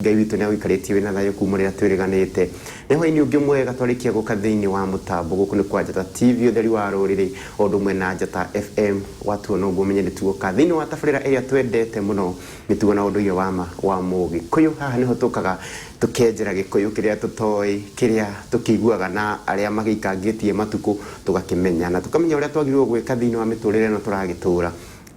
Ngai witũ nĩ agũikarĩtie wĩna thayũ kuma rĩrĩa twĩrĩganĩte. Nĩ hwainĩ ũngĩ mwega twarĩkia gũka thĩinĩ wa mũtambo gũkũ nĩ kwa Njata TV ũtheri wa rũrĩrĩ o ũndũ ũmwe na Njata FM. Watuona ũguo ũmenye nĩ tuoka thĩinĩ wa tabarĩra ĩrĩa twendete mũno mĩtugo na ũndũire wa ma wa Mũgĩkũyũ. Haha nĩho tũkaga tũkenjera Gĩkũyũ kĩrĩa tũtoĩ, kĩrĩa tũkĩiguaga na arĩa magĩikangĩtie matukũ tũgakĩmenya na tũkamenya ũrĩa twagĩrĩirwo gwĩka thĩinĩ wa mĩtũrĩre ĩno tũragĩtũra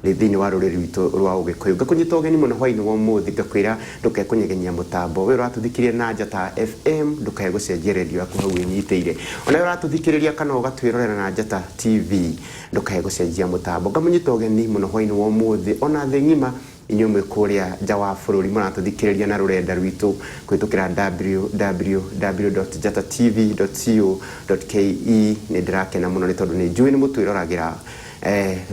thĩinĩ wa rũrĩrĩ rwitũ rwa Ũgĩkũyũ. Ngakũnyita ũgeni mũno hwainĩ wa ũmũthĩ ngakwĩra ndũkae kũnyeganyia mũtambo. We ũratũthikĩrĩria na Njata FM ndũkae gũcenjia redio yaku hau wĩnyitĩire. Ona we ũratũthikĩrĩria kana ũgatwĩrorera na Njata TV ndũkae gũcenjia mũtambo. Ngamũnyita ũgeni mũno hwainĩ wa ũmũthĩ ona thĩ ng'ima inyuĩ mwĩ kũrĩa nja wa bũrũri mũratũthikĩrĩria na rũrenda rwitũ kũhĩtũkĩra www.njatatv.co.ke. Nĩ ndĩrakena mũno nĩ tondũ nĩ njũĩ nĩ mũtwĩroragĩra.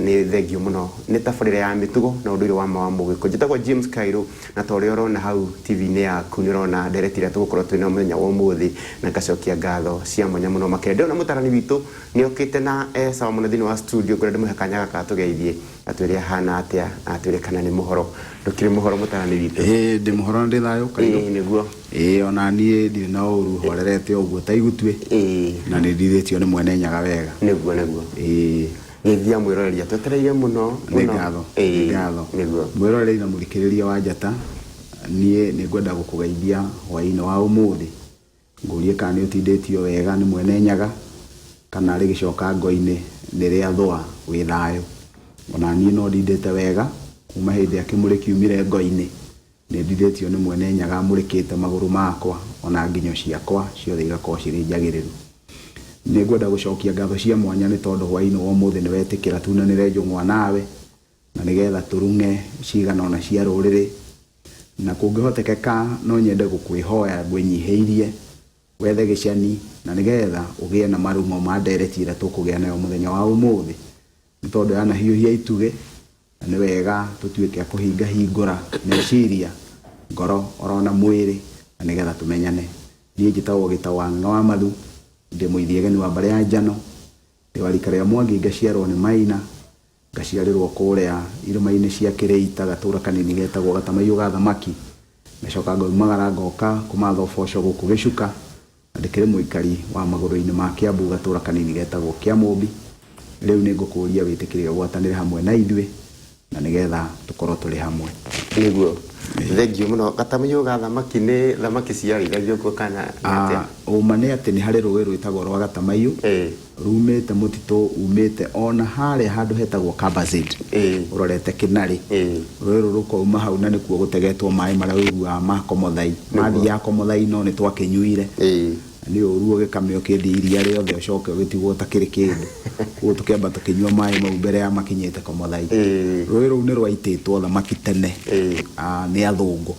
Nĩ thengiũ mũno nĩ tabarĩra ya mĩtugo na ũndũire wa ma wa Mũgĩkũyũ. Njĩtagwo James Kairũ na ta ũrĩa ũrona hau TV-inĩ yaku nĩ ũrona ndereti ĩrĩa tũgũkorwo twĩ nayo mũthenya wa ũmũthĩ na ngacokia ngatho cia mwanya mũno makĩria. Ndĩrona mũtarani witũ nĩ okĩte na e sawa mũno thĩinĩ wa studio, ngwenda ndĩmũhe kanya gaka atũgeithie atwĩre ahana atĩa na atwĩre kana nĩ mũhoro. Ndũkĩrĩ mũhoro mũtarani witũ? Ĩĩ ndĩ mũhoro na ndĩ thayũ Kairũ. Ĩĩ nĩguo. Ĩĩ ona niĩ ndirĩ na ũru horerete o ũguo ta igutuĩ. Ĩĩ. Na nĩ ndithĩtio nĩ mwene Nyaga wega. Nĩguo nĩguo. Ĩĩ. Geithia mwĩroreri atwetereire mũno Nĩ mũno. ngatho, nĩ Ĩĩ ngatho. nĩguo. Mwĩroreri na mũthikĩrĩria wa Njata, niĩ nĩ ngwenda gũkũgeithia hwaĩ-inĩ wa ũmũthĩ. Ngũrie kana nĩ ũtindĩtio wega nĩ mwene Nyaga, kana rĩgĩcoka ngo-inĩ nĩ rĩathũa wĩ thayũ. Ona niĩ no ndindĩte wega kuma hĩndĩ ĩrĩa kĩmũrĩ kiumire ngo-inĩ. Nĩ ndindĩtio nĩ mwene Nyaga amũrĩkĩte magũrũ makwa ona nginyo ciakwa ciothe igakorwo cirĩ njagĩrĩru. Nĩ ngwenda gũcokia ngatho cia mwanya nĩ tondũ hwaĩ-inĩ wa ũmũthĩ nĩ wetĩkĩra tunanĩre njũng'wa nawe na nĩgetha tũrung'e cigana ũna cia rũrĩrĩ. Na kũngĩhotekeka no nyende gũkwĩhoya ngwĩnyihĩirie wethe gĩcani na nĩgetha ũgĩe na marung'o ma ndereti ĩrĩa tũkũgĩa nayo mũthenya wa ũmũthĩ. Nĩ tondũ yanahiũhia itugĩ na nĩ wega tũtuĩke a kũhinga hingũra meciria, ngoro orona mwĩrĩ na nĩgetha tũmenyane. Niĩ njĩtagwo Gĩtaũ wa Ng'ang'a wa Mathu, ndĩ mũithiegeni wa mbarĩ ya Njano, ndĩ wa rika rĩa Mwangi ngaciarwo nĩ Maina, Ngaciarĩrwo kũrĩa irĩma-inĩ cia Kĩrĩita, gatũũra kanini getagwo Gatamaiyũ ga Thamaki. Ngacoka ngoimagara ngoka kũmatha ũboco gũkũ Gĩcuka, na ndĩkĩrĩ mũikari wa magũrũ-inĩ ma Kĩambu gatũũra kanini getagwo Kĩamũmbi. Rĩu nĩngũkũũria wĩtĩkĩre ũgwatanĩre hamwe na ithuĩ, na nĩgetha tũkorwo tũrĩ hamwe. Nĩguo. Thengiũ mũno. Gatamaiyũ ga Thamaki nĩ thamaki ciarĩithagio kuo kana nĩ atĩa? Ũma nĩ atĩ nĩ harĩ rũĩ rwĩtagwo rwa Gatamaiyũ. Rumĩte mũtitũ umĩte o na harĩa handũ hetagwo Kabasit, ũrorete Kĩnarĩ. Rũĩ rũrũ rũkauma hau na nĩkuo gũtegetwo maĩ marĩa ũiguaga ma Komothai. Mathiaga Komothai no nĩtwakĩnyuire. Na nĩ ũru ũgĩkame ũkĩendie iria rĩothe ũcoke ũgĩtigwo ũtakĩrĩ kĩndũ. Koguo tũkĩamba tũkĩnyua maĩ mau mbere ya makinyĩte Komothai. Rũĩ rũu nĩ rwaitĩtwo thamaki tene nĩ athũngũ.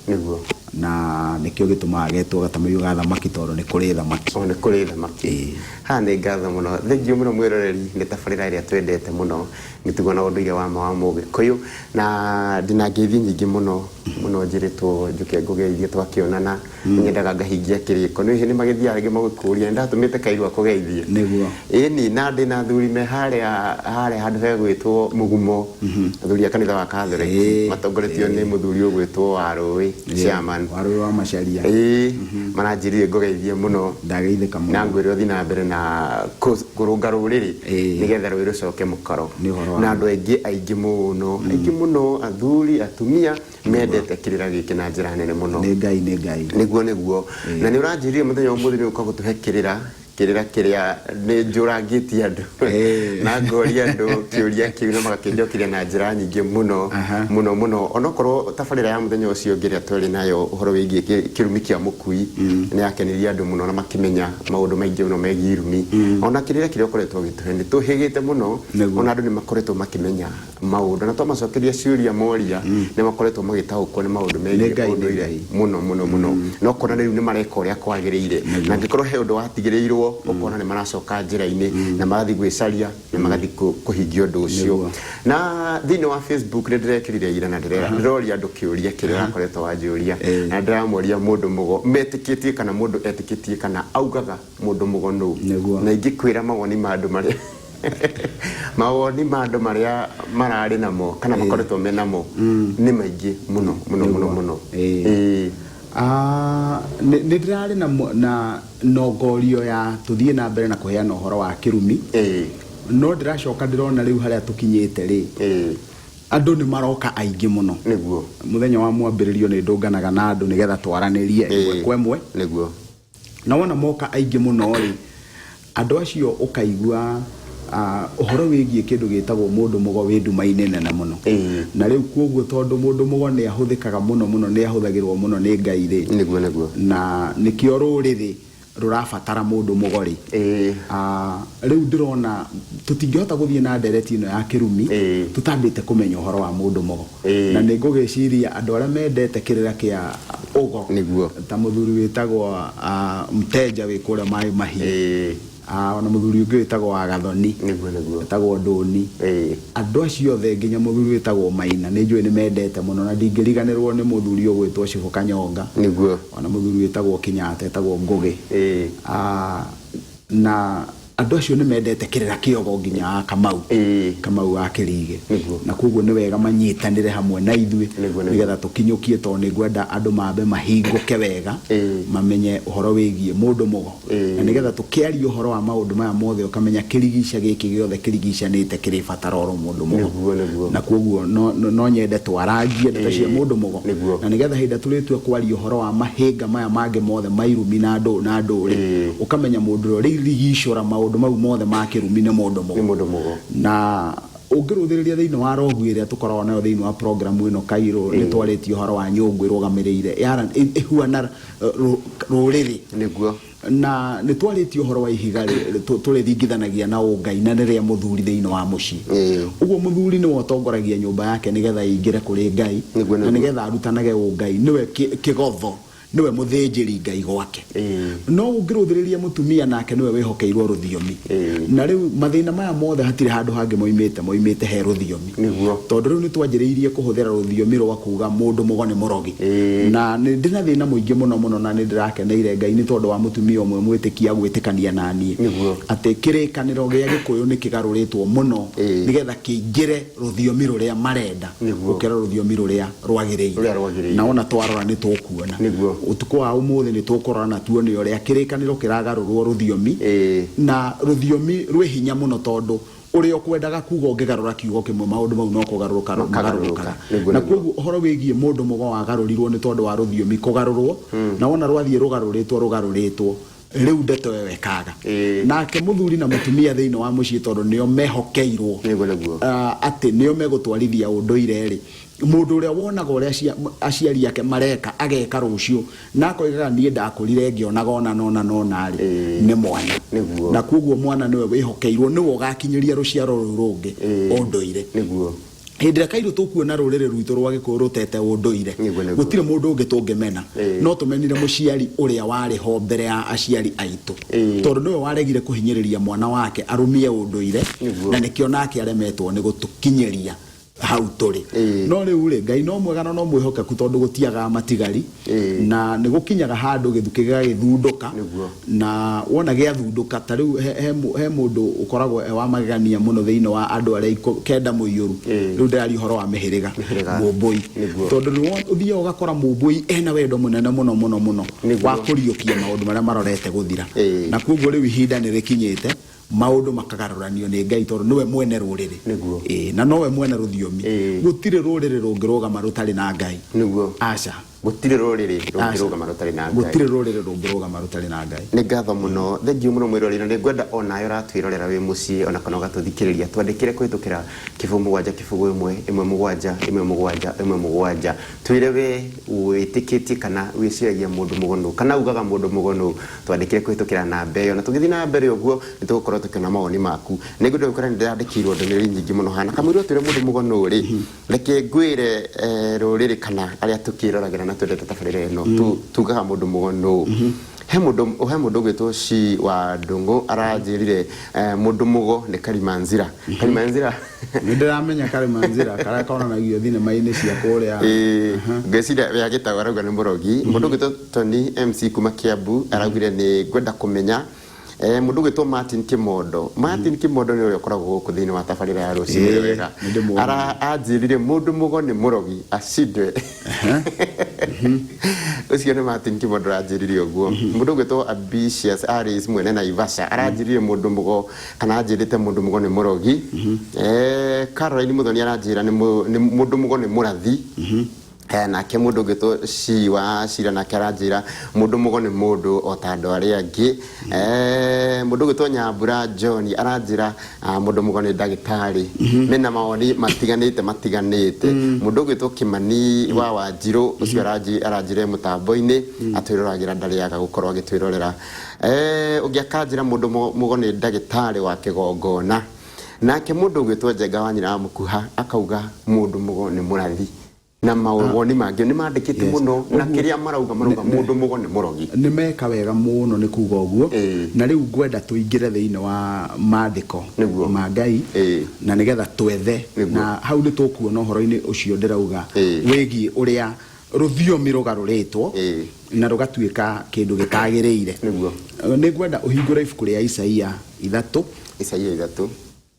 Na nĩkĩo gĩtũmaga getwo Gatamaiyũ ga thamaki tondũ nĩ kũrĩ thamaki. O nĩ kũrĩ thamaki. Haha nĩ ngatho mũno. Thengiũ mũno mwĩroreri nĩ tabarĩra ĩrĩa twendete mũno, mĩtugo na ũndũire wa ma wa Mũgĩkũyũ. Na ndĩna ngeithi nyingĩ mũno mũno njĩrĩtwo njũke ngũgeithie twakĩonana, nyendaga ngahingia kĩrĩko. Nĩ nĩ magĩthiaga rĩngĩ magĩkũria nĩ ndatũmĩte Kairũ akũgeithie. Nĩguo. Ĩni, na ndĩna athuri me harĩa harĩa handũ hegwĩtwo Mũgumo, athuri a kanitha wa Katholeki matongoretio nĩ mũthuri ũgwĩtwo Warũĩ. Chairman. Warũĩ wa Macharia. Ĩĩ, maranjĩrire ngũgeithie mũno. Ndageithĩka mũno. Na ngwĩre ũthiĩ na mbere na kũrũnga rũrĩrĩ nĩgetha rũĩ rũcoke mũkaro. Nĩ ũhoro wa Na andũ aingĩ aingĩ mũno, aingĩ mũno, athuri, atumia mendete kĩrĩra gĩkĩ na njĩra nene mũno. Nĩ Ngai, nĩ Ngai. Nĩguo nĩguo. Na nĩ ũranjĩrire mũthenya wa ũmũthĩ nĩ ũgũka gũtũhe kĩrĩra. Kĩrĩra kĩrĩa nĩ njũrangĩtie andũ na ngoria andũ kĩũria kĩu na magakĩnjokeria na njĩra nyingĩ mũno mũno mũno onokorwo tabarĩra ya mũthenya ũcio ũngĩ ĩrĩa twarĩ nayo ũhoro wĩgiĩ kĩrumi kĩa mũkui nĩ yakenirie andũ mũno na makĩmenya maũndũ maingĩ mũno megiĩ irumi ona kĩrĩra kĩrĩa ũkoretwo ũgĩtũhe nĩ tũhĩgĩte mũno ona andũ nĩ makoretwo makĩmenya maũndũ na twamacokeria ciũria moria nĩ makoretwo magĩtaũkwo nĩ maũndũ megiĩ Nĩ Ngai, nĩ ũndũire Ngai. mũno mũno mũno na ũkona rĩu nĩ mareka ũrĩa kwagĩrĩire na angĩkorwo he ũndũ watigĩrĩirwo ũkona nĩ maracoka njĩra-inĩ na magathiĩ gwĩcaria na magathiĩ kũhingia ũndũ ũcio. Nĩguo. Na thĩinĩ wa Facebook nĩ ndĩrekĩrire ira na ndĩroria andũ kĩũria kĩrĩa ũrakoretwo wanjũria na ndĩramoria mũndũ mũgo metĩkĩtie kana mũndũ etĩkĩtie kana augaga Mũndũ mũgo nũ? Nĩguo. Na ingĩkwĩra mawoni ma andũ marĩa mawoni ma andũ marĩa mararĩ namo kana makoretwo me namo nĩ maingĩ mũno mũno mũno Nĩguo. mũno. Ĩĩ. Ĩĩ. Ah, nĩ ndĩrarĩ na na nongorio ya tũthiĩ na mbere na kũheana ũhoro wa kĩrumi. No ndĩracoka ndĩrona rĩu harĩa tũkinyĩte rĩ, andũ nĩ maroka aingĩ mũno. Mũthenya wa mwambĩrĩrio nĩ ndũnganaga na andũ nĩgetha twaranĩrie ĩmwe kwa ĩmwe. Na wona moka aingĩ mũno rĩ, andũ acio ũkaigua ũhoro wĩgiĩ kĩndũ gĩtagwo mũndũ mũgo wĩ nduma-inĩ nene mũno. Na rĩu kwoguo tondũ mũndũ mũgo nĩ ahũthĩkaga mũno mũno, nĩ ahũthagĩrwo mũno nĩ Ngai rĩ, na nĩkĩo rũrĩrĩ rũrabatara mũndũ mũgo rĩ, rĩu ndĩrona tũtingĩhota gũthiĩ na ndereti ĩno ya kĩrumi tũtambĩte kũmenya ũhoro wa mũndũ mũgo. Na nĩ ngũgĩciria andũ arĩa mendete kĩrĩra kĩa ũgo, ta mũthuri wĩtagwo Mteja wĩ kũrĩa Maĩ Mahiũ, ona mũthuri ũngĩ wĩtagwo wa Gathoni, wĩtagwo Ndũni, andũ acio othe nginya mũthuri wĩtagwo Maina nĩ njũĩ nĩ mendete mũno, na ndingĩriganĩrwo nĩ mũthuri ũgwĩtwo Cibũ Kanyonga, ona mũthuri wĩtagwo Kĩnyata etagwo Ngũgĩ. Na andũ acio nĩ mendete kĩrĩra kĩogo nginya wa Kamau, Kamau wa Kĩrigĩ. Na koguo nĩ wega manyitanĩre hamwe na ithuĩ nĩgetha tũkinyũkie, tondũ nĩ ngwenda andũ mambe mahingũke wega, mamenye ũhoro wĩgiĩ mũndũ mũgo. Na nĩgetha tũkĩaria ũhoro wa maũndũ maya mothe, ũkamenya kĩrigica gĩkĩ gĩothe kĩrigicanĩte kĩrĩbatara oro mũndũ mũgo. Na koguo no nyende twarangie ndeto cia mũndũ mũgo. Na nĩgetha hĩndĩ ĩrĩa tũrĩtua kwaria ũhoro wa mahĩnga maya mangĩ mothe ma irumi na ndũ na ndũrĩ, ũkamenya mũndũ ũrĩa ũrĩrigicũra maũndũ mau mothe ma kĩrumi nĩ mũndũ mũgo. Nĩ mũndũ mũgo. Na ũngĩrũthĩrĩria thĩinĩ wa rogu ĩrĩa tũkoragwo nayo thĩinĩ wa program ĩno Kairũ, nĩ twarĩtie ũhoro wa nyũngũ ĩrũgamĩrĩire ĩhuana rũrĩrĩ. Na nĩ twarĩtie ũhoro wa ihiga tũrĩringithanagia na ũngai na nĩ rĩa mũthuri thĩinĩ wa mũciĩ. Ũguo mũthuri nĩwe ũtongoragia nyũmba yake nĩgetha ĩingĩre kũrĩ Ngai, na nĩgetha arutanage ũngai, nĩwe kĩgotho, nĩwe mũthĩnjĩri Ngai gwake. No ũngĩrũthĩrĩria mũtumia nake nĩwe wĩhokeirwo rũthiomi. Na rĩu mathĩna maya mothe hatirĩ handũ hangĩ moimĩte, moimĩte he rũthiomi. Tondũ rĩu nĩ twanjĩrĩirie kũhũthĩra rũthiomi rwa kuga mũndũ mũgo nĩ mũrogi. Na nĩ ndĩ na thĩna mũingĩ mũno mũno, na nĩ ndĩrakeneire Ngai nĩ tondũ wa mũtumia ũmwe mwĩtĩkia gwĩtĩkania na niĩ. Atĩ kĩrĩkanĩro gĩa Gĩkũyũ nĩ kĩgarũrĩtwo mũno nĩgetha kĩingĩre rũthiomi rũrĩa marenda gũkĩra rũthiomi rũrĩa rwagĩrĩire. Na wona twarora nĩ tũkuona. Ũtukũ wa ũmũthĩ nĩ tũkũrora na tuone ũrĩa kĩrĩkanĩro kĩragarũrwo rũthiomi. Na rũthiomi rwĩ hinya mũno tondũ ũrĩa ũkwendaga kuga ũngĩgarũra kiugo kĩmwe maũndũ mau no kũgarũrũka magarũrũkaga. Na kwoguo ũhoro wĩgiĩ mũndũ mũgo wagarũrirwo nĩ tondũ wa rũthiomi kũgarũrwo, na wona rwathiĩ rũgarũrĩtwo rũgarũrĩtwo, rĩu ndeto ĩyo ĩkaga. Nake mũthuri na mũtumia thĩinĩ wa mũciĩ tondũ nĩo mehokeirwo atĩ nĩo megũtwarithia ũndũire-rĩ, mũndũ ũrĩa wonaga ũrĩa aciari ake mareka ageka rũciũ na akoigaga niĩ ndakũrire ngĩonaga ona nona nona rĩ, nĩ mwana. Na kwoguo mwana nĩwe wĩhokeirwo, nĩwe ũgakinyĩria rũciaro rũu rũngĩ ũndũire. Hĩndĩ ĩrĩa kairũ tũkuona rũrĩrĩ rwitũ rwa Gĩkũyũ rũtete ũndũire, gũtirĩ mũndũ ũngĩ tũngĩmena. No tũmenire mũciari ũrĩa warĩ ho mbere ya aciari aitũ, tondũ nĩwe waregire kũhinyĩrĩria mwana wake arũmie ũndũire, na nĩkĩo nake aremetwo nĩ gũtũkinyĩria hau tũrĩ. No rĩu rĩ, Ngai no mwega na no mwĩhokeku tondũ gũtiagaga matigari, na nĩ gũkinyaga handũ gĩthukĩ gĩgagĩthundũka, na wona gĩathundũka, ta rĩu he mũndũ ũkoragwo e wa magegania mũno thĩinĩ wa andũ arĩa kenda mũiyũru. Rĩu ndĩraria ũhoro wa mĩhĩrĩga, Mũmbũi. Tondũ nĩ ũthiaga ũgakora Mũmbũi ena wendo mũnene mũno mũno mũno wa kũriũkia maũndũ marĩa marorete gũthira. Na kwoguo rĩu ihinda nĩ rĩkinyĩte maũndũ makagarũranio nĩ Ngai tondũ nĩwe mwene rũrĩrĩ. Ĩĩ, na nowe mwene rũthiomi. Gũtirĩ rũrĩrĩ rũngĩrũgama rũtarĩ na Ngai. Aca. Gũtirĩ rũrĩrĩ rũngĩrũgama rũtarĩ na Ngai. Gũtirĩ rũrĩrĩ rũngĩrũgama rũtarĩ na Ngai. Nĩ ngatho mũno, thengiũ mũno mwĩroreri, na nĩ ngwenda o nawe ũratwĩrorera wĩ mũciĩ ona kana ũgatũthikĩrĩria, twandĩkĩre kũhĩtũkĩra kĩbũgũ mũgwanja kĩbũgũ ĩmwe ĩmwe mũgwanja ĩmwe mũgwanja ĩmwe mũgwanja, twĩre we wĩtĩkĩtie kana wĩciragia mũndũ mũgo nũ, kana ugaga mũndũ mũgo nũ, twandĩkĩre kũhĩtũkĩra namba ĩyo, na tũgĩthiĩ na mbere ũguo nĩ tũgũkorwo tũkĩona mawoni maku. Nĩ ngwenda gũkwĩra nĩ ndĩrandĩkĩirwo ndũmĩrĩri nyingĩ mũno haha, na kamũira ũtwĩre mũndũ mũgo nũ rĩ, reke ngwĩre rũrĩrĩ kana arĩa tũkĩroragĩra na twendete tabarĩra ĩno, tugaga mũndũ mũgo nũ. He mũndũ he mũndũ ũgwĩtwo Shi wa Ndũng'ũ aranjĩrire mũndũ mũgo nĩ Karimanzira. Karimanzira. Nĩ ndĩramenya Karimanzira karĩa konanagio thinema-inĩ cia kũrĩa. Ngwĩciria we agĩtagwo arauga nĩ mũrogi. Mũndũ ũgwĩtwo Tony MC kuma Kiambu araugire nĩ ngwenda kũmenya mũndũ ũgwĩtwo Martin Kĩmondo. Martin Kĩmondo nĩ ũrĩa ũkoragwo gũkũ thĩinĩ wa tabarĩra ya rũcinĩ wega. Anjĩrire mũndũ mũgo nĩ mũrogi acindwe. Ũcio nĩ Martin Kimondo ũranjĩrire ũguo. Mũndũ ũgwĩtwo Ambitious Aris mwene Naivasha aranjĩrire mũndũ mũgo kana anjĩrĩte mũndũ mũgo nĩ mũrogi. Caroline Muthoni aranjĩra nĩ mũndũ mũgo nĩ mũrathi. Nake mũndũ ũngĩtwo Shi wa Shira nake aranjĩra mũndũ mũgo nĩ mũndũ o ta andũ arĩa angĩ. Mũndũ ũgwĩtwo Nyambura John aranjĩra mũndũ mũgo nĩ ndagĩtarĩ. Mena mawoni matiganĩte matiganĩte. Mũndũ ũgwĩtwo Kĩmani wa Wanjirũ ũcio aranjĩra e mũtambo-inĩ atwĩroragĩra ndarĩaga gũkorwo agĩtwĩrorera. Ũngĩ akanjĩra mũndũ mũgo nĩ ndagĩtarĩ wa kĩgongona. Nake mũndũ ũgwĩtwo Njenga wa nyina wa Mũkuha akauga mũndũ mũgo nĩ mũrathi. Na mawoni mangĩ nĩ mandĩkĩte mũno na kĩrĩa marauga marauga mũndũ mũgo nĩ mũrogi. Nĩ meka wega mũno nĩ kuga ũguo. Na rĩu ngwenda tũingĩre thĩinĩ wa maandĩko ma Ngai na nĩgetha twethe na hau nĩ tũkuona ũhoro-inĩ ũcio ndĩrauga wĩgiĩ ũrĩa rũthiomi rũgarũrĩtwo na rũgatuĩka kĩndũ gĩtagĩrĩire. Nĩ ngwenda ũhingũre ibuku rĩa Isaia 3. Isaia 3.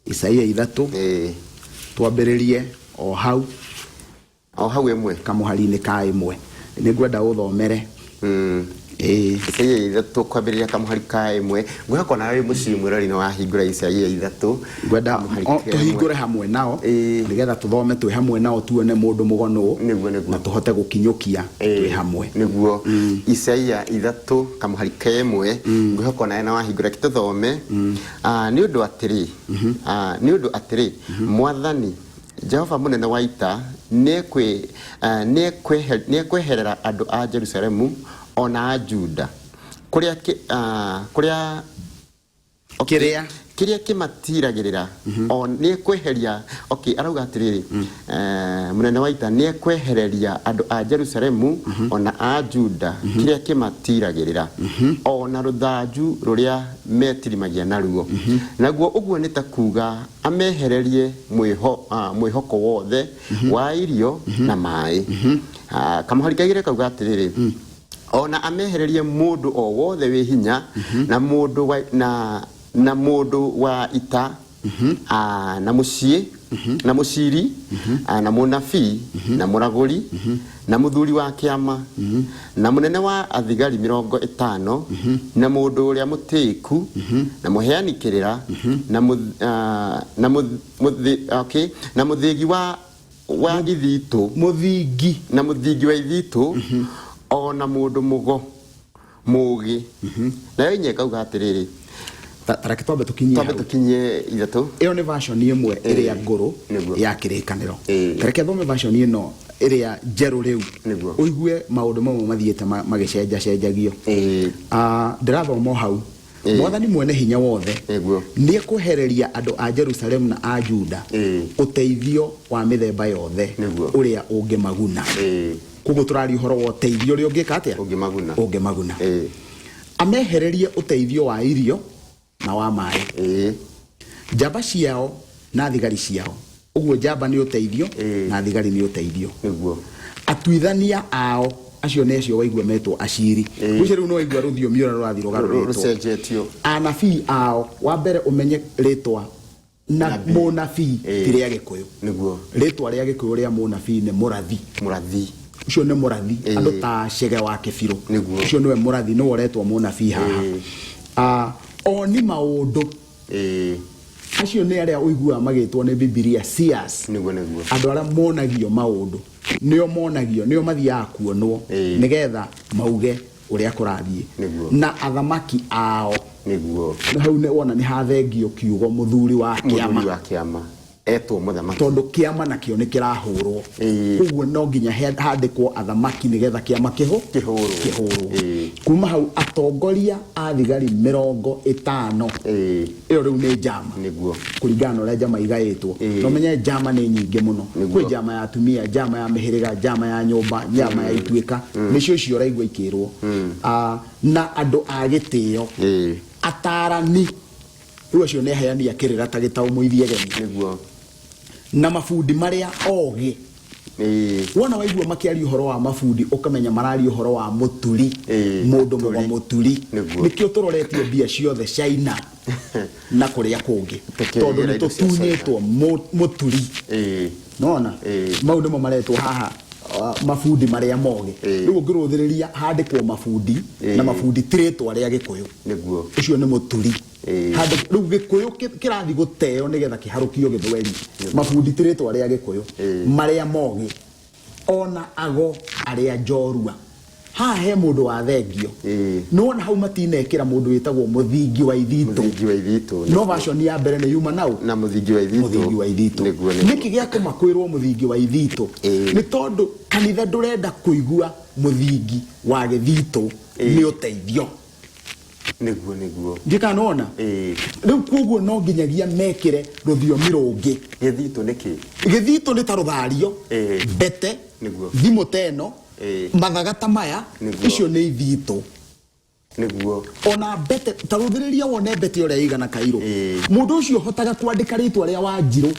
Isaia 3. Twambĩrĩrie o hau. O hau 1. Kamũhari-inĩ ka 1. Nĩ ngwenda ũthomere. Isaia 3 kwambĩrĩria kamũhari ka 1. Ngwĩhoka ona wĩ mũciĩ mwĩrori nĩ wahingũra Isaia 3. Ngwenda tũhingũre hamwe nao nĩgetha tũthome twĩ hamwe nao tuone mũndũ mũgo nũ na tũhote gũkinyũkia twĩ hamwe. Nĩguo. Isaia 3 kamũhari ka 1. Ngwĩhoka ona wĩ wahingũra tũthome. Nĩ ũndũ atĩrĩ, nĩ ũndũ atĩrĩ, Mwathani Jehova mũnene wa ita nĩekweherera andũ a Jerusalemu o na a Juda kũrĩa kũrĩa kĩrĩa kĩrĩa kĩmatiragĩrĩra o nĩekweheria. Okay, arauga atĩrĩrĩ, mũnene wa ita nĩekwehereria andũ a Jerusalemu ona a Juda kĩrĩa kĩmatiragĩrĩra o na rũthanju rũrĩa metirimagia naruo, naguo ũguo nĩ ta kuga amehererie mwĩhoko wothe wa irio na maĩ. Kamũhari kaigĩrĩ kauga atĩrĩrĩ, ona amehererie mũndũ o wothe wĩ hinya na mũndũ wa, na mũndũ wa ita, na mũciĩ na mũciri, na mũnabii, na mũragũri, na mũthuri wa kĩama, na mũnene wa athigari 50, na mũndũ ũrĩa mũtĩĩku, na mũheani kĩrĩra, na okay, na mũthĩgi wa ithitũ, mũthingi, na mũthingi wa ithitũ, o na mũndũ mũgo mũgĩ. Nayo inya ĩkauga atĩrĩrĩ, Tareke twambe tũkinyie twambe tũkinyie 3. Ĩyo nĩ version ĩmwe ĩrĩa ngũrũ ya kĩrĩkanĩro. Tareke thome version ĩno ĩrĩa njerũ rĩu ũigue maũndũ mamwe mathiĩte magĩcenjacenjagio. Ndĩrathoma o hau. Mwathani mwene hinya wothe nĩekwehereria andũ a Jerusalemu na a Juda ũteithio wa mĩthemba yothe ũrĩa ũngĩmaguna. Koguo tũraria ũhoro wa ũteithio ũrĩa ũngĩka atĩa? Ũngĩmaguna. Ũngĩmaguna. Amehererie ũteithio wa irio na wa maĩ. Njamba ciao na thigari ciao. Ũguo njamba nĩ ũteithio na thigari nĩ ũteithio. Atuithania ao acio nĩ acio waigua metwo aciri. Ũcio rĩu no waigua rũthiomi ũrĩa rũrathiĩ rũgarũrĩtwo. Rũcenjetio. Anabii ao, wa mbere ũmenye rĩtwa na mũnabii ti rĩa Gĩkũyũ. Nĩguo. Rĩtwa rĩa Gĩkũyũ rĩa mũnabii nĩ mũrathi. Mũrathi. Ũcio nĩ mũrathi. Andũ ta Chege wa Kĩbirũ. Nĩguo. Ũcio nĩwe mũrathi, nĩwe ũretwo mũnabii haha. Oni maũndũ. Acio nĩ arĩa ũiguaga magĩtwo nĩ Bibilia seers. Nĩguo, nĩguo. Andũ arĩa monagio maũndũ. Nĩo monagio, nĩo mathiaga kuonwo nĩgetha mauge ũrĩa kũrathiĩ. Na athamaki ao. Nĩguo. Hau nĩ wona nĩ hathengio kiugo mũthuri wa kĩama. Mũthuri wa kĩama. Etwo mũthamaki. Tondũ kĩama nakĩo nĩ kĩrahũrwo. Koguo no nginya handĩkwo athamaki nĩgetha kĩama kĩhũrwo. Kĩhũrwo. Kuma hau atongoria a thigari 50. Ĩyo rĩu nĩ njama. Nĩguo. Kũringana na ũrĩa njama igaĩtwo. No menye njama nĩ nyingĩ mũno. Kwĩ njama ya atumia, njama ya mĩhĩrĩga, njama ya nyũmba, njama ya ituĩka. Nĩcio icio ũraigua ikĩrwo. Na andũ a gĩtĩo. Atarani. Rĩu acio nĩ aheani a kĩrĩra ta gĩtaũ mũithiegeni. Nĩguo. Na mabundi marĩa ogĩ. Wona waigua makĩaria ũhoro wa mabundi ũkamenya mararia ũhoro wa mũturi. Mũndũ mũgo mũturi. Nĩkĩo tũroretie mbia ciothe China na kũrĩa kũngĩ. Tondũ nĩ tũtunyĩtwo mũturi. Nona? Mau nĩmo maretwo haha. Mabundi marĩa mogĩ. Rĩu ũngĩrũthĩrĩria handĩkwo mabundi, na mabundi ti rĩtwa rĩa Gĩkũyũ. Ũcio nĩ mũturi. Rĩu Gĩkũyũ kĩrathiĩ gũteo nĩgetha kĩharũkio Gĩthweri. Mabundi ti rĩtwa rĩa Gĩkũyũ. Marĩa mogĩ ona ago arĩa njorua. Haha he mũndũ wa thengio. Nĩwona hau matinekĩra mũndũ wĩtagwo Mũthingi wa Ithitũ. Mũthingi wa Ithitũ. No version ya mbere nĩ yuma na ũ? Na Mũthingi wa Ithitũ. Mũthingi wa Ithitũ. Nĩguo, nĩguo. Nĩkĩ gĩatũma kwĩrwo Mũthingi wa Ithitũ? Nĩ tondũ kanitha ndũrenda kũigua mũthingi wa gĩthitũ nĩ ũteithio. Nĩguo, nĩguo. Ndiũĩ kana nĩwona? Rĩu kwoguo no nginyagia mekĩre rũthiomi rũngĩ. Gĩthitũ nĩ kĩ? Gĩthitũ nĩ ta rũthario, mbete, thimũ ta ĩno, mathaga ta maya, icio nĩ ithitũ. Ona mbete, ta rũthĩrĩria wone mbete ũrĩa ĩigana kairũ. Mũndũ ũcio ũhotaga kwandĩka rĩtwa rĩa Wanjirũ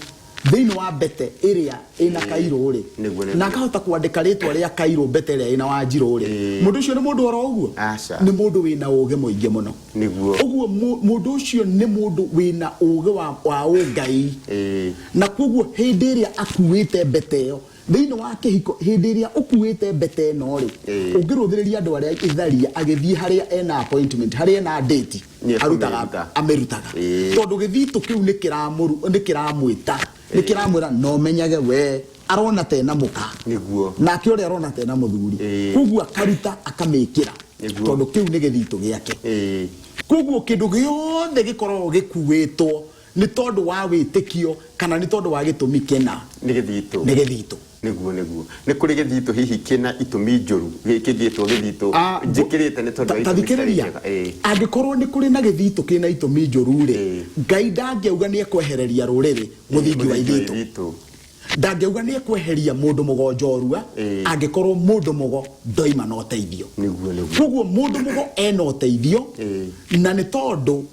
thĩinĩ wa mbete ĩrĩa ĩna kairũ rĩ, na akahota kwandĩka rĩtwa rĩa kairũ mbete ĩrĩa ĩna Wanjirũ rĩ, mũndũ ũcio nĩ mũndũ oro ũguo? Aca. Nĩ mũndũ wĩna ũgĩ mũingĩ mũno. Ũguo mũndũ ũcio nĩ mũndũ wĩna ũgĩ wa ũngai. Na kwoguo hĩndĩ ĩrĩa akuĩte mbete ĩyo, Thĩinĩ wa kĩhiko, hĩndĩ ĩrĩa ũkuĩte mbete ĩno-rĩ, ũngĩrũthĩrĩria andũ arĩa itharia agĩthiĩ harĩa ena appointment, harĩa ena date, Nĩ arutaga, ekũmĩruta. amĩrutaga. Tondũ gĩthitũ kĩu nĩ kĩramũru, nĩ kĩramwĩta, nĩ kĩramwĩra na ũmenyage we arona ta ena mũka. Nake ũrĩa arona ta ena mũthuri. Koguo akaruta akamĩkĩra. Tondũ kĩu nĩ gĩthitũ gĩake. Koguo kĩndũ gĩothe gĩkoragwo gĩkuĩtwo Nĩ tondũ wa wĩtĩkio kana nĩ tondũ wa gĩtũmi kĩna? Nĩ gĩthitũ. Nĩ gĩthitũ. Nĩguo, nĩguo. Nĩ kũrĩ gĩthitũ hihi kĩna itũmi njũru, kĩngĩtwo gĩthitũ njĩkĩrĩte nĩ tondũ wa Ta itũmi citarĩ thikĩrĩria, njega. Ĩĩ. Angĩkorwo nĩ kũrĩ na gĩthitũ kĩna itũmi njũru-rĩ, Ngai ndangĩauga nĩ ekwehereria rũrĩrĩ mũthingi wa Mũthingi wa ithitũ. ithitũ. Ndangĩauga nĩ ekweheria mũndũ mũgo njorua, angĩkorwo mũndũ mũgo ndoima na ũteithio. Nĩguo, nĩguo. Koguo mũndũ mũgo ena ũteithio, na nĩ tondũ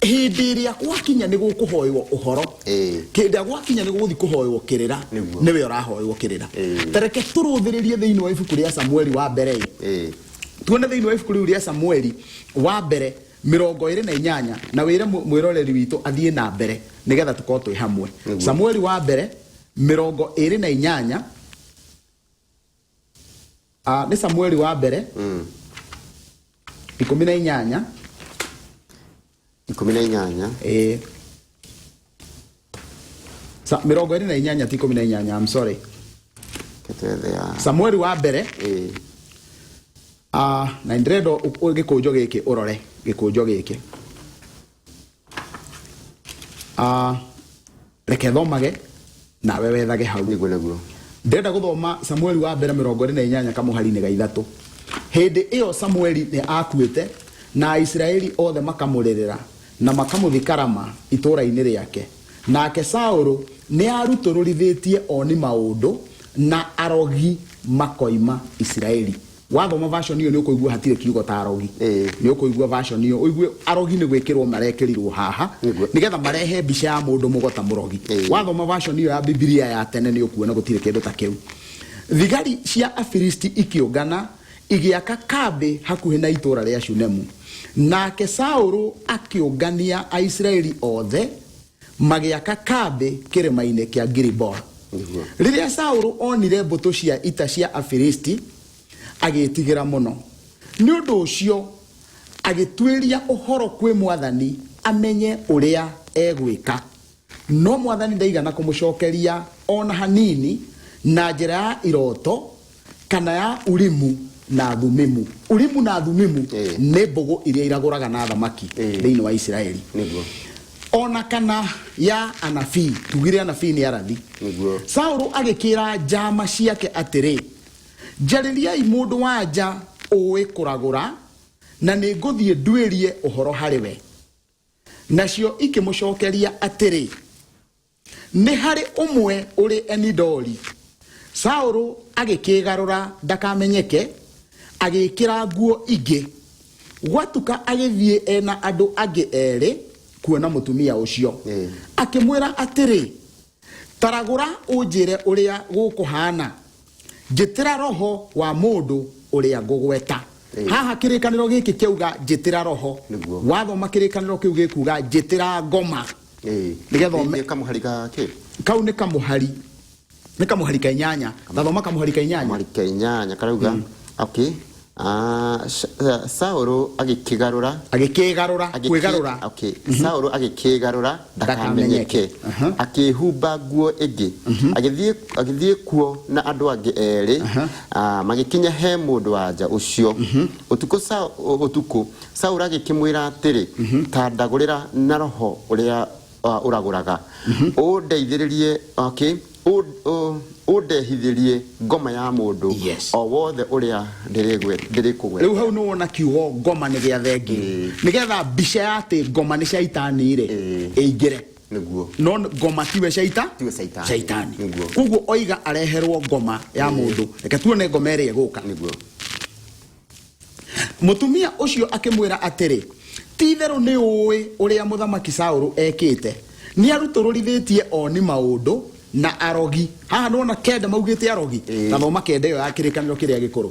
hĩndĩ ĩrĩa gwakinya nĩ gũkũhoywo ũhoro, hĩndĩ ĩrĩa gwakinya nĩ gũgũthiĩ kũhoywo kĩrĩra, nĩwe ũrahoywo kĩrĩra. Ta reke tũrũthĩrĩrie thĩinĩ wa ibuku rĩa Samueli wa mbere ĩ. Tuone thĩinĩ wa ibuku rĩu rĩa Samueli wa mbere 28, na wĩre mwĩroreri witũ athiĩ na mbere nĩgetha tũkorwo twĩ hamwe. Samueli wa mbere 28, nĩ Samueli wa mbere 18. 18. Ĩĩ. 28 ti 18, I'm sorry. Ketwethe ya Samueli wa mbere. Na ndĩrenda gĩkũnjo gĩkĩ ũrore, gĩkũnjo gĩkĩ. Reke thomage nawe wethage hau. Nĩguo, nĩguo. Ndĩrenda gũthoma Samueli wa mbere 28 kamũhari-inĩ ga ithatũ. Hĩndĩ ĩyo Samueli nĩ aakuĩte, na Aisiraeli othe makamũrĩrĩra na makamũthika Rama itũũra-inĩ rĩake. Nake Saũlũ nĩ aarutũrũrithĩtie oni maũndũ na arogi makoima Isiraeli. Wathoma version ĩyo nĩ ũkũigua hatirĩ kiugo ta arogi. Nĩ ũkũigua version ĩyo ũigue arogi nĩ gwĩkĩrwo marekĩrirwo haha nĩgetha marehe mbica ya mũndũ mũgo ta mũrogi. Wathoma version ĩyo ya Bibilia ya tene nĩ ũkuona gũtirĩ kĩndũ ta kĩu. Thigari cia Afilisti ikĩũngana igĩaka kambĩ hakuhĩ na itũũra rĩa Shunemu. Nake Saũlũ akĩũngania Aisiraeli othe magĩaka kambĩ kĩrĩma-inĩ kĩa Giliboa. Rĩrĩa Saũlũ onire mbũtũ cia ita cia Afilisti, agĩĩtigĩra mũno. Nĩ ũndũ ũcio agĩtuĩria ũhoro kwĩ mwathani amenye ũrĩa egwĩka. No mwathani ndaigana kũmũcookeria o na hanini na njĩra ya iroto kana ya Urimu na Thumimu. Urimu na Thumimu nĩ mbũgũ iria iragũraga na thamaki thĩinĩ wa Isiraeli. O na kana ya anabii, tugire anabii nĩ arathi. Saũlũ agĩkĩĩra njaama ciake atĩrĩ, Njarĩriai mũndũ-wa-nja ũũĩ kũragũra, na nĩngũthiĩ nduĩrie ũhoro harĩ we. Nacio ikĩmũcookeria atĩrĩ, Nĩ harĩ ũmwe ũrĩ Enidori. Saũlũ agĩkĩĩgarũra ndakamenyeke, agĩĩkĩra nguo ingĩ. Gwatuka agĩthiĩ e na andũ angĩ eerĩ kuona mũtumia ũcio. Akĩmwĩra atĩrĩ, Ta ragũra ũnjĩre ũrĩa gũkũhaana. Njĩtĩra roho wa mũndũ ũrĩa ngũgweta. Haha kĩrĩkanĩro gĩkĩ kĩauga njĩtĩra roho. Wathoma kĩrĩkanĩro kĩu gĩkuga njĩtĩra ngoma. Nĩgetha Nĩ kamũhari ga kĩ? Kau nĩ kamũhari. Nĩ kamũhari ka inyanya. Tathoma kamũhari ka inyanya. Kamũhari ka inyanya karauga, okay. Saũlũ agĩkĩgarũra. Agĩkĩgarũra. Kwĩgarũra. Okay. Saũlũ agĩkĩgarũra ndakamenyeke, akĩĩhumba nguo ĩngĩ, agĩthiĩ agĩthiĩ kuo na andũ angĩ erĩ, magĩkinya he mũndũ-wa-nja ũcio ũtukũ. Ũtukũ Saũlũ agĩkĩmwĩra atĩrĩ, Ta ndagũrĩra na roho ũrĩa ũragũraga, ũndeithĩrĩrie, okay, ũndehithĩrie ngoma ya mũndũ o wothe ũrĩa ndĩrĩkũgwetera. Rĩu hau nĩwona kiugo ngoma nĩ gĩa thengiũ, nĩgetha mbica ya atĩ ngoma nĩ caitani rĩ ĩingĩre. No ngoma tiwe caita. Tiwe caitani. Caitani. Koguo oiga areherwo ngoma ya mũndũ. Reke tuone ngoma ĩrĩa ĩgũka. Mũtumia ũcio akĩmwĩra atĩrĩ, Ti-itherũ nĩũũĩ ũrĩa Mũthamaki Saũlũ ekĩte, nĩarutũrũrithĩtie ooni-maũndũ na arogi. Haha nĩwona kenda maugĩte arogi? Ta thoma kenda ĩyo ya Kĩrĩkanĩro Kĩrĩa Gĩkũrũ.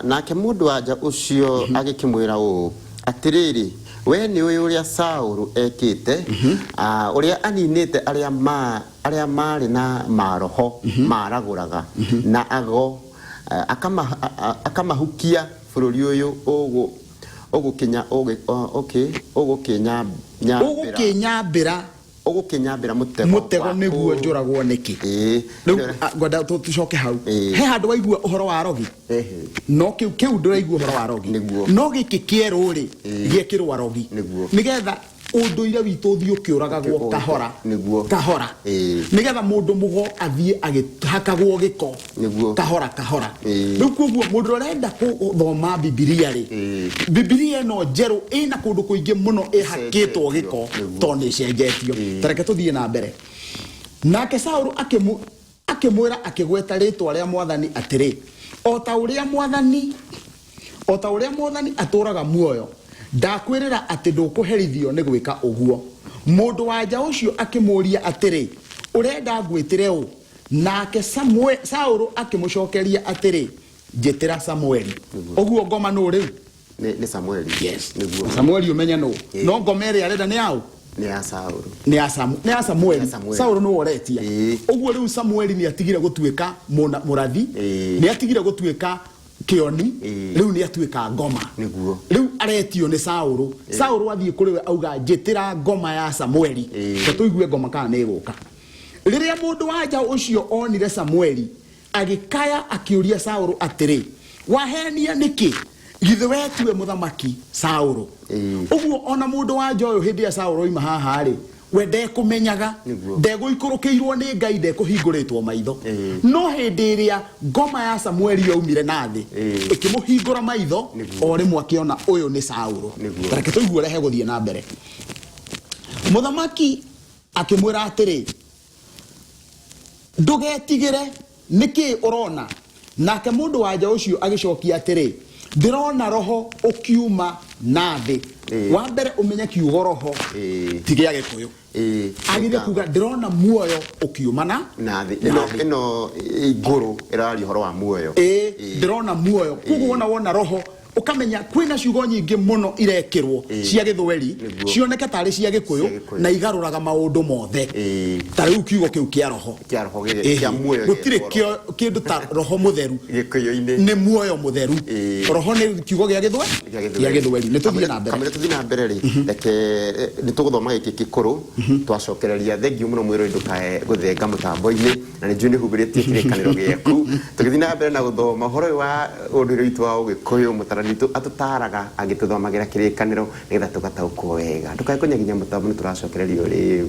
Nake mũndũ-wa-nja ũcio agĩkĩmwĩra ũũ, Atĩrĩrĩ, wee nĩũũĩ ũrĩa Saũlũ ekĩte, ũrĩa aninĩte arĩa maarĩ na maroho maaragũraga, na ago, Akamahukia bũrũri ũyũ ũgũkĩnya okay ũgũkĩnyambĩra. Ũgũkĩnyambĩra. Ũgũkĩnyambĩra mũtego. Mũtego nĩguo njũragwo nĩkĩ? Rĩu ngwenda tũcoke hau. He handũ waigua ũhoro wa arogi? No kĩu kĩu ndũraigua ũhoro wa arogi. No gĩkĩ kĩerũ rĩ, gĩekĩrwo arogi. Nĩgetha ũndũire witũ ũthiĩ ũkĩũragagwo kahora kahora, nĩgetha mũndũ mũgo athiĩ agĩhakagwo gĩko kahora kahora. Rĩu koguo mũndũ ũrĩa ũrenda gũthoma Bibilia rĩ, Bibilia ĩno njerũ ĩna kũndũ kũingĩ mũno ĩhakĩtwo gĩko tondũ nĩ ĩcenjetio. Ta reke tũthiĩ na mbere. Nake Saũlũ akĩmwĩra akĩgweta rĩĩtwa rĩa mwathani atĩrĩ, O ta ũrĩa mwathani, o ta ũrĩa mwathani atũũraga muoyo, ndakwĩrĩra atĩ ndũkũherithio nĩ gwĩka ũguo. Mũndũ-wa-nja ũcio akĩmũũria atĩrĩ, Ũrenda ngwĩtĩre ũ? Nake Saũlũ akĩmũcookeria atĩrĩ, Njĩtĩra Samũeli. Ũguo ngoma nũ rĩu? Nĩ Samueli. Yes. Samueli ũmenye nũ. No ngoma ĩrĩa arenda nĩ yaũ? Nĩ ya Saũlũ. Nĩ ya Samu, nĩ ya Samueli. Ya Samueli. Saũlũ nĩwe ũretia. Ũguo rĩu Samueli nĩ atigire gũtuĩka mũrathi, nĩ atigire gũtuĩka kĩoni, rĩu nĩ atuĩka ngoma. Rĩu aretio nĩ Saũlũ. Saũlũ athiĩ kũrĩ we auga njĩtĩra ngoma ya Samueli. Reke tũigue ngoma kana nĩ ĩgũka. Rĩrĩa mũndũ wa nja ũcio onire Samueli, Agĩkaya akĩũria Saũlũ atĩrĩ, Waheenia nĩkĩ? Githĩ wee tiwe mũthamaki Saũlũ? Ũguo o na mũndũ-wa-nja ũyũ hĩndĩ ĩrĩa Saũlũ oima haha-rĩ, we ndekũmenyaga, ndegũikũrũkĩirwo nĩ Ngai, ndekũhingũrĩtwo maitho. No hĩndĩ ĩrĩa ngoma ya Samũeli yoimire na thĩ, ĩkĩmũhingũra maitho, o rĩmwe akĩona ũyũ nĩ Saũlũ. Ta reke tũigue ũrĩa hegũthiĩ na mbere. Mũthamaki akĩmwĩra atĩrĩ, Ndũgetigĩre, nĩ kĩĩ ũrona? Nake mũndũ-wa-nja ũcio agĩcokia atĩrĩ, Ndĩrona roho ũkiuma na thĩ. Wa mbere ũmenye kiugo roho ti gĩa Gĩkũyũ. Agĩrĩire kuga ndĩrona muoyo ũkiuma na na thĩ. Ĩno ĩno ngũrũ ĩraria ũhoro wa muoyo. Ĩĩ, ndĩrona muoyo. Koguo wona wona roho ũkamenya kwĩna ciugo nyingĩ mũno irekĩrwo cia gĩthweri cioneke tarĩ cia gĩkũyũ. Cia Gĩkũyũ. Na igarũraga maũndũ mothe. Ta rĩu kiugo kĩu kĩa roho. Kĩa roho kĩa muoyo. Gũtirĩ gĩetwo roho. Kĩndũ ta roho mũtheru. Gĩkũyũ-inĩ. Nĩ muoyo mũtheru. Roho nĩ kiugo gĩa gĩthwe Gĩa gĩthweri. Gĩa gĩthweri. Nĩ tũthiĩ na mbere. Kamũira tũthiĩ na mbere rĩ, reke nĩ tũgũthoma gĩkĩ gĩkũrũ twacokereria. Thengiũ mũno mwĩrori, ndũkae gũthenga mũtambo-inĩ, na nĩ njũĩ nĩ humbĩrĩtie kĩrĩkanĩro gĩaku. Tũgĩthiĩ na mbere na gũthoma ũhoro ũyũ wa ũndũire witũ wa Ũgĩkũyũ, mũtarani witũ atũtaraga agĩtũthomagĩra kĩrĩkanĩro nĩgetha tũgataũkwo wega. Ndũkae kũnyaginya mũtambo, nĩ tũracokereria o rĩu.